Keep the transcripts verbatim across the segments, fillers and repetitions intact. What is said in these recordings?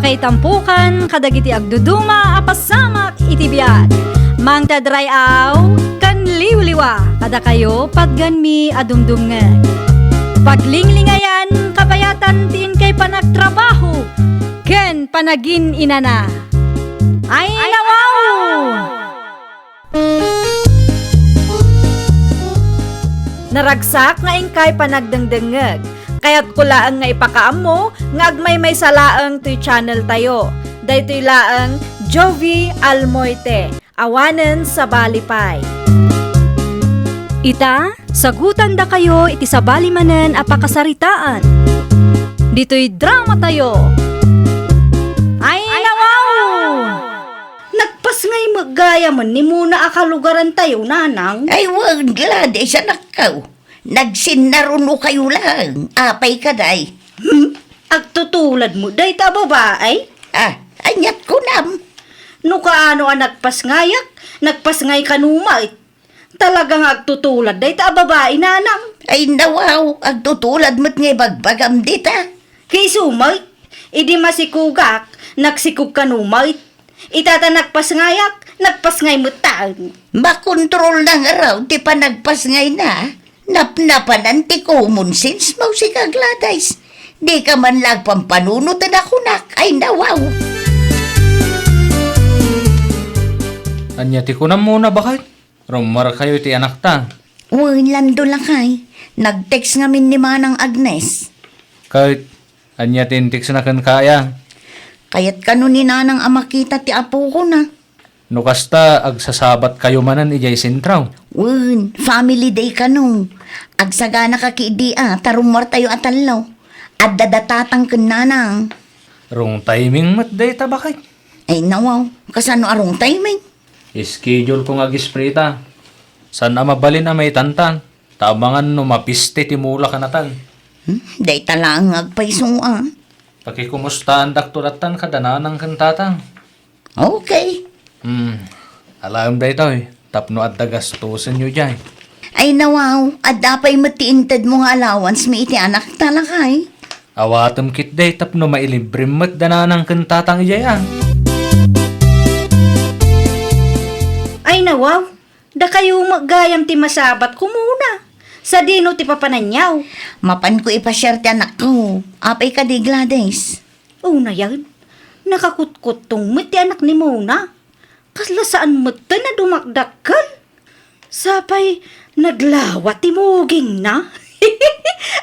Itampukan kadagiti agduduma a pasamak iti biag. Mangted ray-aw ken liwliwa kadakayo patgenmi a dumdumngeg. Paglinglingayan, kabayatan ti inkay panagtrabaho ken panagin-inana. Ay, nawaw! Naragsak nga inkay panagdengdengngeg. Kayatko laeng nga ipakaammo nga agmaymaysa laeng toy channel tayo. Daytoy laeng Jovie Almoite, awanen sabali pay. Ita, sagutandakayo iti sabali manen a pakasaritaan. Ditoy drama tayo. Ay, nawaw! Nagpasngay met gayamen ni Mona a kalugarantayo, nanang. Ay, wen, Gladys, anakko. Nagsinnarunokayo laeng. Apay kadi? Hmm? Agtutulad met dayta a babai? Ah, ania't kunam? No kaano a nagpasngayak, nagpasngay kano met. Talaga nga agtutulad dayta a babai, nanang. Ay, nawaw, agtutulad met nga ibagbagam dita. Ket isu met, idi masikogak, nagsikog kano met. Ita ta nagpasngayak, nagpasngay met taen. Makontrolna ngarud ti panagpasngayna. Napnapanan ti common sense mo, sika Gladys. Dika man la agpampanunoten a kunak, ay nawaw. Ania ti kunam, Mona, baket? Rummuarkayo iti anakta? Wen, Lando, lakay. Nag-text ngamin ni Manang Agnes. Ket ania ti in-textna kenka aya? Kayat kano ni Nanang a makita ti apokona. No kasta, agsasabatkayo manen idiay sentro? Wen, family day kano. Agsaganaka ketdi a, ta rummuartayo a tallo. Adda da Tatang ken Nanang. Wrong timing met dayta, baket. Ay, nawaw. Kasano a wrong timing? Schedule ko nga agisprita. Saan a mabalin a maitantan, ta amangan no mapiste ti mula kanatan. Hmm, dayta laeng nga agpayso a. Pakikumustaandakto lattan kada Nanang ken Tatang. Okay. Hmm, alaem daytoy, tapno adda gastusenyo diay. Ay, nawaw, adda pay met ti intedmo nga allowance mi iti anakta, lakay. Awatem ketdi tapno mailibrem met da Nanang ken Tatang idiay a. Ay, nawaw, dakayo met gayam ti masabatko, Mona. Sadino ti papananyo? Mapanko ipasiar ti anakko. Apay kadi, Gladys? Unayen, nakakutkuttong met ti anak ni Mona. Kasla saan metten a dumakdakkel. Sapay naglawa ti mugingna.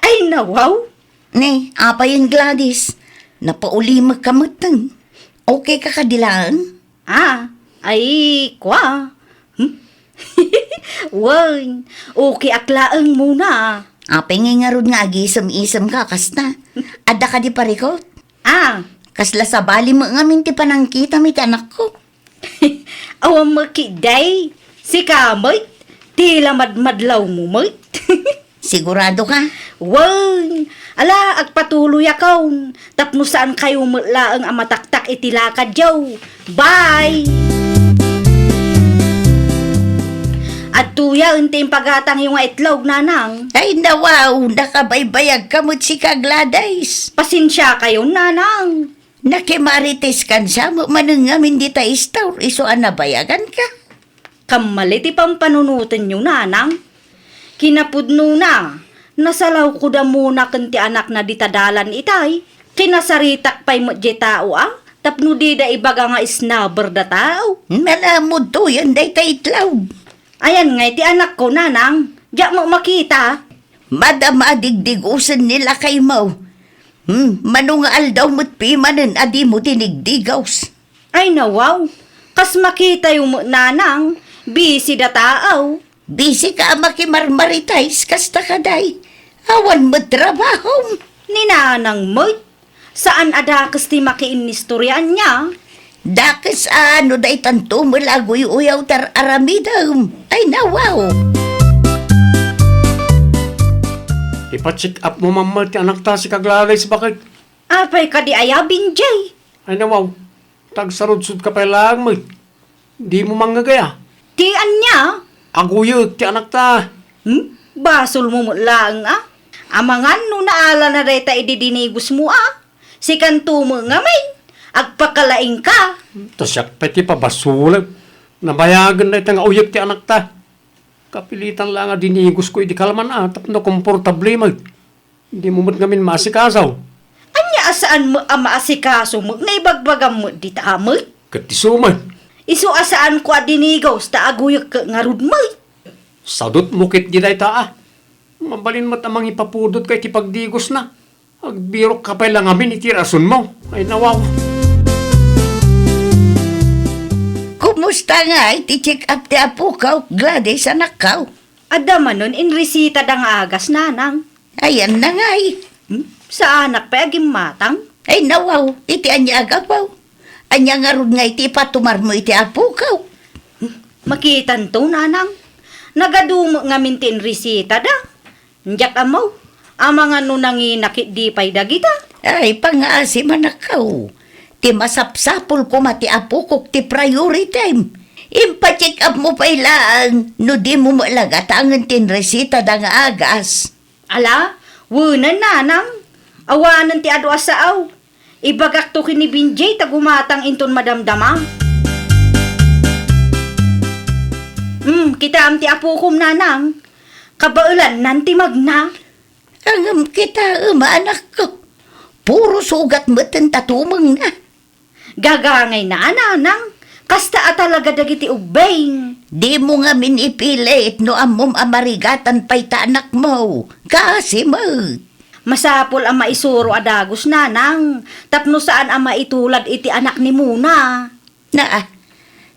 Ay, nawaw! Ne, apayen, Gladys? Napaulimekka metten. Okay ka kadi laeng? Ah, ay, kua. Hmm? Wen, okay ak laeng, Mona. Apay ngay ngarud nga agisem-isemka kasta? Adda kadi parikut? Ah. Kasla sabali met ngamin ti panangkitam iti anakko. Awan met ketdi, sika met, ti la madmadlawmo met. Sigurado ka? Wen, ala, agpatuloyakon, tapno saankayo met laeng a mataktak iti lakadyo. Bye! Adtoyen ti impagatangyo nga itlog, Nanang. Ay, nawaw, nakabaybayagka met sika, Gladys. Pasensiakayon, Nanang. Nakimarites kan sa met manen ngamin dita istor, isu a nabayaganka. Kammali ti pampanunotenyo, Nanang. Kinapudnona, nasalawko da Mona ken ti anakna dita dalan itay. Kinasaritak pay met diay tao a, tapno dida ibaga nga snobber da tao. Nalamudtoyen dayta itlog. Ayan ngay ti anakko, Nanang. Diak met makita. Madama a digdigosen ni lakaymo. Hmm, mano nga aldaw met pimanen a dimo dinigdigos? Ay, nawaw. Kas makitayo met, Nanang, busy da tao. Busy ka a makimarmarites, kasta kadi. Awan met trabahom. Ni Nanang met. Saan a dakes ti makiinnistoriaanna? Dakes a no daytanto met la aguy-uyaw ti ar-aramidem. Ay, nawaw! Ipa-check up mo man met ti anakta, sika Gladys, baket? Apay kadi aya, Benjay? Ay, nawaw. Tagsarudsodka pay laeng met. Dimo mangngeg aya? Ti ania? Aguyek ti anakta. Hmm? Basolmo met laeng a. Amangan no naalana dayta idi dinigosmo a. Sikanto met ngamin. Agpakalaingka. Ta siak pay ti pabasolek. Nabayagen dayta nga uyek ti anakta. Kapilitan la nga dinigosko idi kalman a tapno komportable met. Dimo met ngamin maasikaso. Ania a saan met a maasikaso met nga ibagbagam met dita met? Ket isu met. Isu a saanko a dinigos ta aguyek ket ngarud met. Sadutmo ketdi dayta a. Mabalin met a mangipapudotka iti pagdigosna. Agbirokka pay la ngamin iti rasonmo. Ay, nawaw. Kumusta ngay ti check-up ti apokaw, Gladys, anakkaw? Adda manen inresitada nga agas, nanang. Ayanna ngay. Hmm? Saanak pay a gimmatang? Ay, nawaw, iti ania a gapu? Ania ngarud nga iti ipatumarmo iti apokaw? Hmm? Makitanto, nanang. Nagadu met ngamin ti inresitada. Diak ammo, amangan no nangina ketdi pay dagita. Ay, pangaasi, anakkaw. Ti masapsapul koma ti apokok ti priority. Impacheck up mo pay laeng no dimo met la gatangen ti inresitada nga agas. Ala, wenen, nanang. Awanen ti adu a sao. Ibagakto ken ni Benjay ta gumatang inton madamdama. Hmm, kitaem ti apokom, nanang. Kabaelannan ti magna. Ngem kitaem, anakko. Puro sugat metten ta tumengna. Gagangayna, nanang. Kasta a talaga dagiti ubbing. Dimo ngamin ipilit no ammom a marigatan pay ta anakmo. Kaasi met. Masapul a maisuro a dagus, nanang, tapno saan a maitulad iti anak ni Mona. Naa,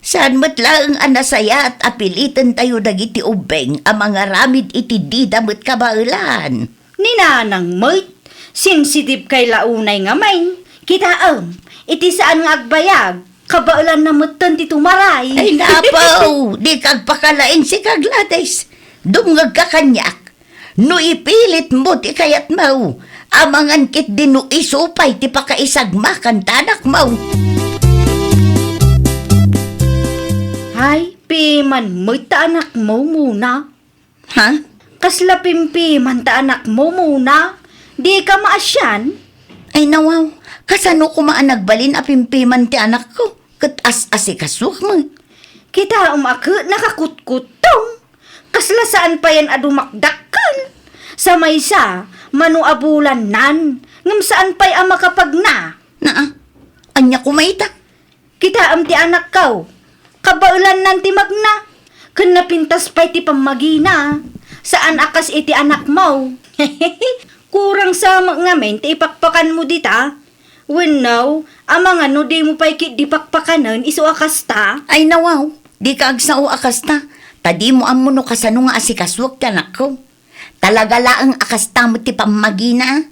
saan met laeng a nasayaat a pilitentayo dagiti ubbing a mangaramid iti dida met kabaelan. Ni nanang met, sensitive kay la unay ngamin. Kitaem, iti saan nga agbayag, kabaelanna metten ti tumaray. Ay, napaw, dika agpakalaing, sika Gladys. Dumngegka kaniak. No ipilitmo ti kayatmo, amangan ketdi no isu pay ti pakaisagmakan ta anakmo. Ay, piman met ta anakmo, Mona. Ha? Kasla pimpiman ta anakmo, Mona? Dika maasian? Ay, nawaw, kasano koma a nagbalin a pimpiman ti anakko? Ket as-asikasuak met. Kitaem a ket nakakutkuttong. Kasla saan payen a dumakdakkel. Sa maysa, mano a bulannan, ngem saan pay a makapagna. Naa, ania koma ita? Kitaem ti anakko. Kabaelannan ti magna. Ken napintas pay ti pammagina. Saan a kas iti anakmo. Kurang sa met ngamin ti ipakpakanmo dita. Wenno, amangan no dimo pay ketdi pakpakanen isu a kasta? Ay, nawaw, dika agsao a kasta, ta dimo ammo no kasano nga asikasuak ti anakko. Talaga laeng a kasta met ti pammagina.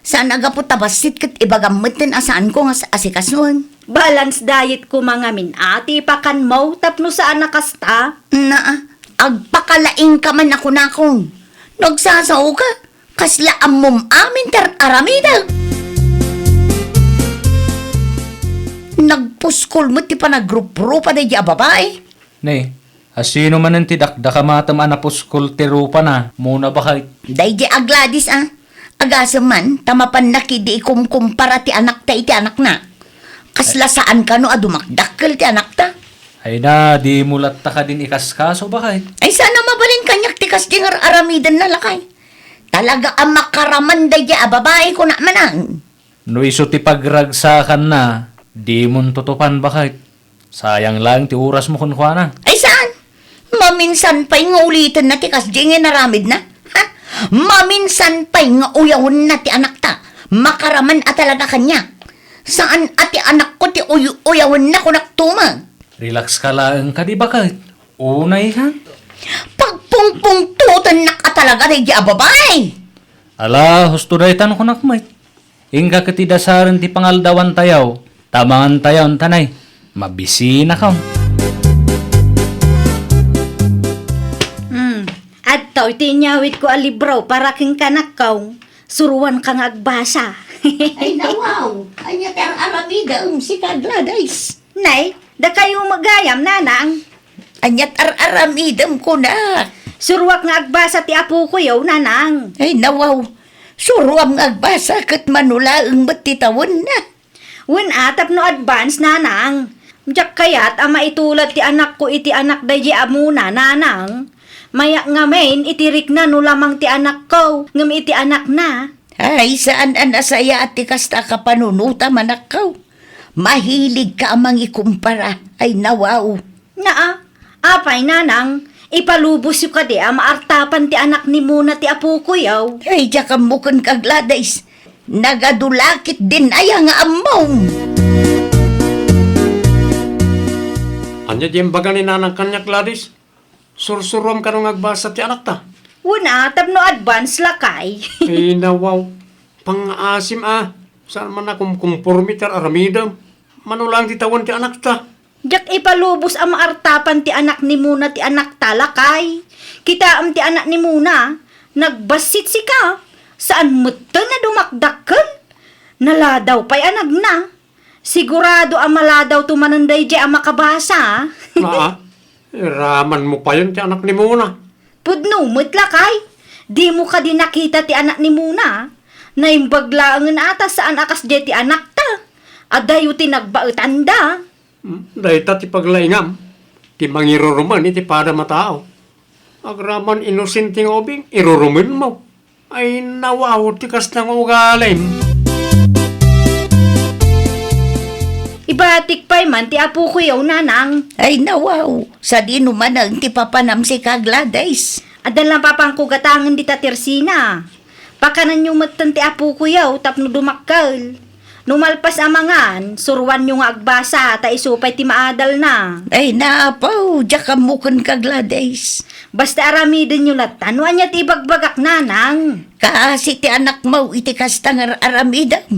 Saan a gapu ta bassit ket ibagam metten a saanko nga as-, asikasuen. Balance diet koma ngamin a ti ipakanmo tapno saan a kasta. Naa, agpakalaingka man a kunakon. No agsasaoka, kasla ammom amin ti ar-aramidek. Nagpuskol met ti panagruprupa daydi a babai. Ne, asino manen ti dakdakamatem a napuskol ti rupana, Mona, baket? Daydi a Gladys, a. Agasem man, ta mapanna ketdi ikumkumpara ti anakta iti anakna. Kasla saan kano a dumakdakkel ti anakta. Ay na, dimo latta kadin ikaskaso, baket? Ay, saan a mabalin kaniak ti kasdi nga ar-aramidenna, lakay. Talaga a makaraman daydi a babai, kunak manen. No isu ti pagragsakanna, dimon tutupan, baket. Sayang laeng ti orasmo kenkuana. Ay, saan? Maminsan pay nga ulitenna ti kasdi nga inaramidna? Ha? Maminsan pay nga uyawenna ti anakta. Makaraman a talaga kaniak. Saan a ti anakko ti uy-, uyawenna, kunak tumen. Relax ka laeng kadi, baket. Unay ka. Pagpungpungtotennak a talaga daydi a babai. Ala, husto daytan, kunak met. Inka ket idasaren ti pangaldawantayo, ta mangantayo, antanay. Mabisinakon. Hmm, adtoy ti inyawidko a libro para kenka, anakko. Suroanka nga agbasa. Ay, nawaw. Ania ti ar-aramidem, sika Gladys? Nay, dakayo met gayam, nanang. Ania ti ar-aramidem, kunak? Suroak nga agbasa ti apokoyo, nanang. Ay, nawaw. Suroam nga agbasa ket mano laeng met ti tawenna. Wen a, tapno advance, nanang. Diak kayat a maitulad ti anakko iti anak daydi a Mona, nanang. Mayak ngamin iti rikna no lamang ti anakko, ngem iti anakna. Ay, saan a nasayaat ti kasta a kapanunotam, anakko. Mahiligka a mangikumpara. Ay, nawaw. Naa, apay, nanang, ipalubosyo kadi a maartapan ti anak ni Mona ti apokoyo? Ay, diak ammo kenka, Gladys. Nagadu la ketdin aya nga ammom. Ania ti imbaga ni nanang kaniak, Gladys? Sursuruam kano nga agbasa ti anakta? Wen a, tapno advance, lakay. Ay, nawaw. Pangngaasim a. Saan man a kumkumporme ti ar-aramidem. Mano laeng ti tawen ti anakta. Diak ipalubos a maartapan ti anak ni Mona ti anakta, lakay. Kitaem ti anak ni Mona, nagbassit sika. Saan metten a dumakdakkel. Naladaw pay a nagna. Sigurado a maladawto manen daydiay a makabasa. Aa, iramanmo payen ti anak ni Mona. Pudno met, lakay. Dimo kadi nakita ti anak ni Mona? Naimbag laengen a ta saan a kasdiay ti anakta. Adayo ti nagbaetanda. Hmm, dayta ti paglaingam, ti mangirurumen iti padam a tao. Agraman inosente nga ubing, irurumenmo. Ay, nawaw ti kasta nga ugalim. Ibatik pay man ti apokoyo, nanang. Ay, nawaw, sadino manen ti papanam sika, Gladys? Adda la papanko gatangen dita Tersina. Pakananyo metten ti apokoyo tapno dumakkel. No malpas a mangan, suruanyo nga agbasa ta isu pay ti maadalna. Ay, naapaw, diak ammo kenka, Gladys. Basta aramidenyo latta no ania ti ibagbagak, nanang. Kaasi ti anakmo iti kasta nga ar-aramidem.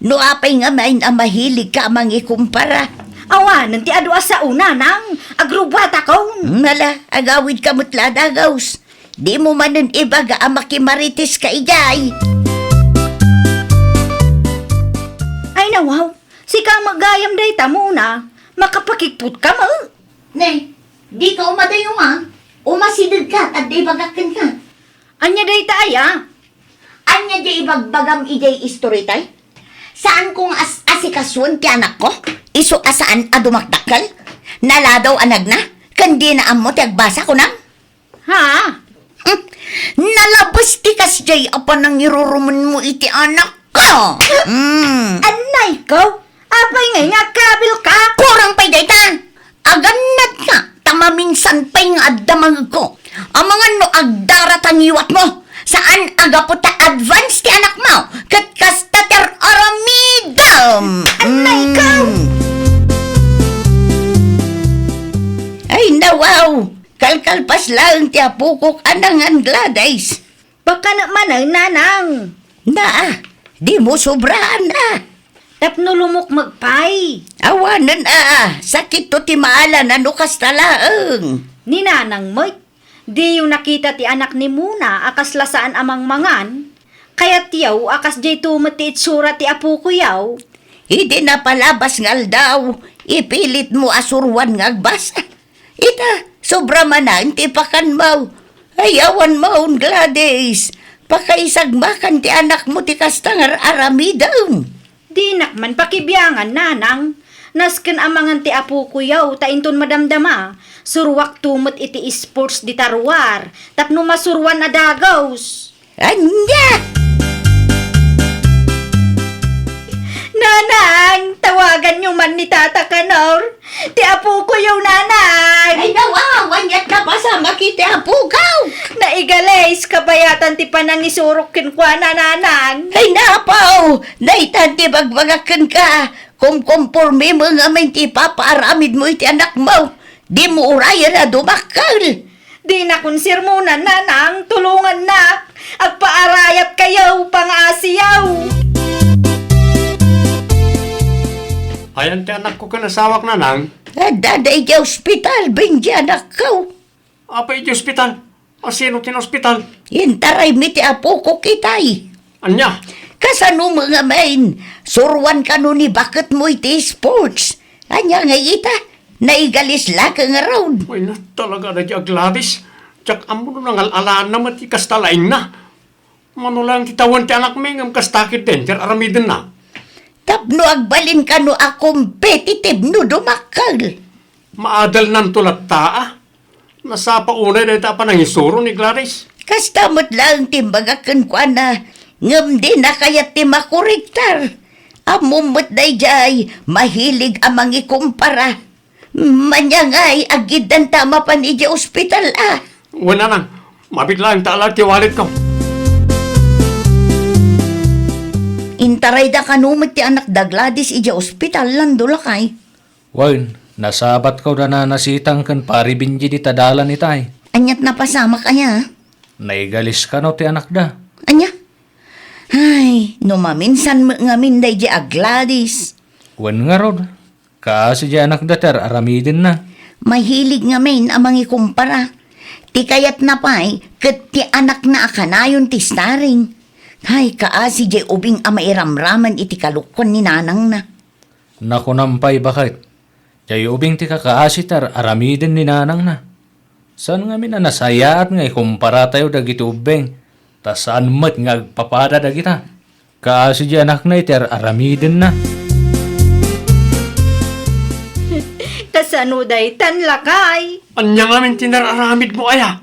No apay ngamin a mahiligka a mangikumpara? Awanen ti adu a sao, nanang. Agrubbuatakon. Nala, agawidka met la a dagus. Dimo manen ibaga a makimarites ka idiay. Ay, nawaw. Sika met gayam dayta, Mona. Makapakigput ka met. Ne, dika umadayo a. Umasidegka, ta adda ibagak kenka. Ania dayta aya? Ania diay ibagbagam idiay istorita? Saanko nga as-, asikasuen ti anakko? Isu a saan a dumakdakkel? Naladaw a nagna? Ken dina ammo ti agbasa, kunam? Ha? Hmm. Nalabes ti kasdiay a panangirurumenmo iti anakko. Hmm. Annayko, apay ngay nga agkabilka? Kurang pay dayta. Agannadka ta maminsan pay nga adda mangegko. Amangan no agdara ta ngiwatmo. Saan a gapu ta advance ti anakmo. Ket kasta ti ar-aramidem. Annayko. Hmm. Ay, nawaw. Kalkalpas laeng ti apokok a nangan, Gladys. Bakanak manen, nanang. Naa, dimo sobraan a. Tapno lumukmeg pay. Awanen a, sakitto ti maalana no kasta laeng. Ni nanang met, diyo nakita ti anak ni Mona a kasla saan a mangmangan? Kayatyo a kasdiayto met ti itsura ti apokoyo? Idi napalabas nga aldaw, ipilitmo a suruan nga agbasa. Ita, sobra manen ti pakanmo. Ay, awan maon, Gladys. Pakaisagmakan ti anakmo ti kasta nga ar-aramidem. Dinak man pakibiangan, nanang. Nasken a mangan ti apokoyo, ta inton madamdama, suruakto met iti sports dita ruar, tapno masuruan a dagus. Ania? Nanang, tawaganyo man ni Tata Kanor. Ti apokoyo, nanang. Ay, nawaw, aniat napasamak iti apokaw? Naigalis, kabayatan ti panangisurok kenkuana, nanang. Ay, napaw, daytan ti bagbagak kenka. Kumkumpormem ngamin ti ipapaaramidmo iti anakmo. Dimo urayen a dumakkel. Dinakon sermonan, nanang, tulongannak. Agpaarayatkayo, pangaasiyo. Ayan ti anakko ken asawak, nanang. Adda idiay ospital, Benji, anakko. Apay idiay ospital? Asino ti naospital? Intaraymi ti apokok itay. Ania? Kasano met ngamin, suruan kano ni baketmo iti sports? Ania ngay ita? Naigalis la ket ngarud. Ay, na, talaga daydi a Gladys. Diak ammo no nangal-alaanna met ti kasta laingna. Mano laeng ti tawen ti anakmi ngem kasta ketdin ti ar-aramidenna. Tapno agbalin kano a competitive no dumakkel. Maadalnanto latta, a. Nasapa unay dayta a panangisuro ni Gladys. Kasta met laeng ti imbagak kenkuana, ngem dina kayat ti makorektar. Ammom met daydiay, mahilig a mangikumpara. Ania ngay, aggiddanta a mapan idiay ospital, a. Wen, nanang, mabiit laeng ta ala ti walletko. Intarayda kano met ti anakda Gladys idiay ospital, Lando, lakay? Wen, nasabatko da Nana Sitang ken Pari Benji dita dalan itay. Aniat napasamak aya? Naigalis kano ti anakda. Ania? Ay, no maminsan met ngamin daydiay a Gladys. Wen ngarud, kaasi diay anakda ti ar-aramidenna. Mahilig ngamin a mangikumpara. Ti kayatna pay, ket ti anakna a kanayon ti starring. Ay, kaasi diay ubing a mairamraman iti kalukoan ni nanangna. Nakunam pay, baket, diay ubing ti kakaasi ti ar-aramiden ni nanangna. Saan ngamin a nasayaat nga ikumparatayo dagiti ubbing, ta saan met nga agpapada dagita. Kaasi diay anakna iti ar-aramidenna. Kasano daytan, lakay? Ania ngamin ti nar-aramidmo aya?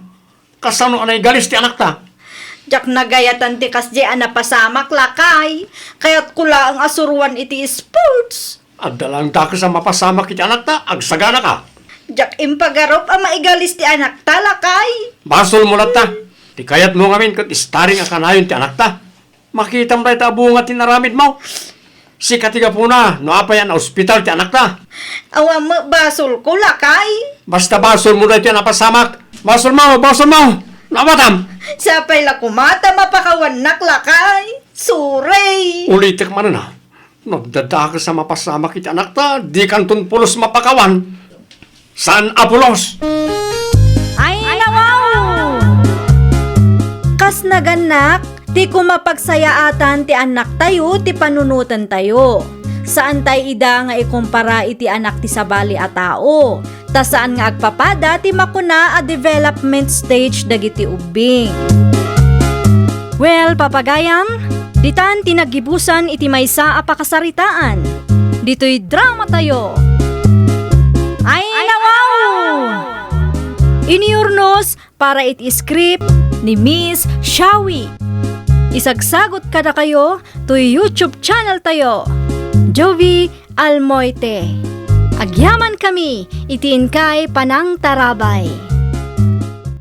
Kasano a naigalis ti anakta? Diak nagayatan ti kasdiay a napasamak, lakay. Kayatko laeng a suroan iti sports. Adda laeng dakes a mapasamak iti anakta, agsaganaka. Diak impagarup a maigalis ti anakta, lakay. Basolmo latta. Ti kayatmo ngamin ket starring a kanayon ti anakta. Makitam dayta a bunga ti naramidmo. Sika ti gapuna no apay a naospital ti anakta. Awan met basolko, lakay. Basta basolmo daytoy a napasamak. Basolmo, basolmo! Nawatam! Sapay la koma ta mapakawannak, lakay. Sorry. Ulitek manen, a. No adda dakes a mapasamak iti anakta, dikanton pulos mapakawan. Saan a pulos? Ay, nawaw! Kas nagannak, ti kumapagsayaatan ti annaktayo ti panunotentayo. Saantay ida nga ikumpara iti annak ti sabali a tao, ta saan nga agpapada ti makuna a development stage dagiti ubbing. Well, papagayam, ditan ti naggibusan iti maysa a pakasaritaan. Ditoy dramatayo. Ay, nawaw! Inurnos para iti script ni Miss Shawi. Isagsagut kadakayo toy YouTube channel tayo, Jovi Almoite. Agyamankami iti inkay panangtarabay.